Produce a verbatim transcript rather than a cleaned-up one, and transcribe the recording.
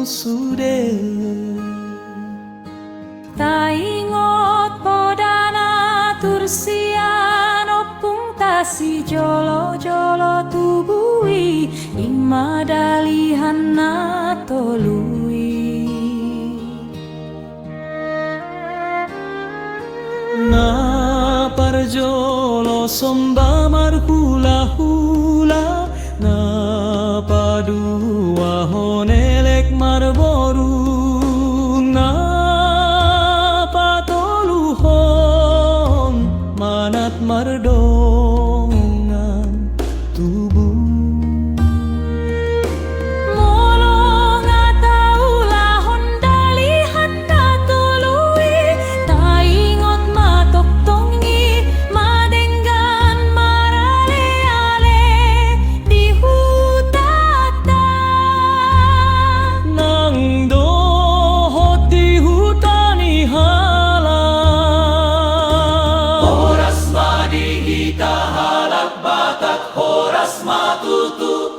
sude. Taingot poda na tur sian ompungta sijolojolo tubu i, i ma dalihan na tolu i. Na parjolo somba marhulahula, na paduahon elek marboru, na patoluhon manat mardongan tubu. Molo nga taulahon dalihan na tolu i, taingot ma tongtong i ma denggan maraleale di hutanta. Nang dohot di huta ni halak. Horas ma di hita halak Batak, horas ma tutu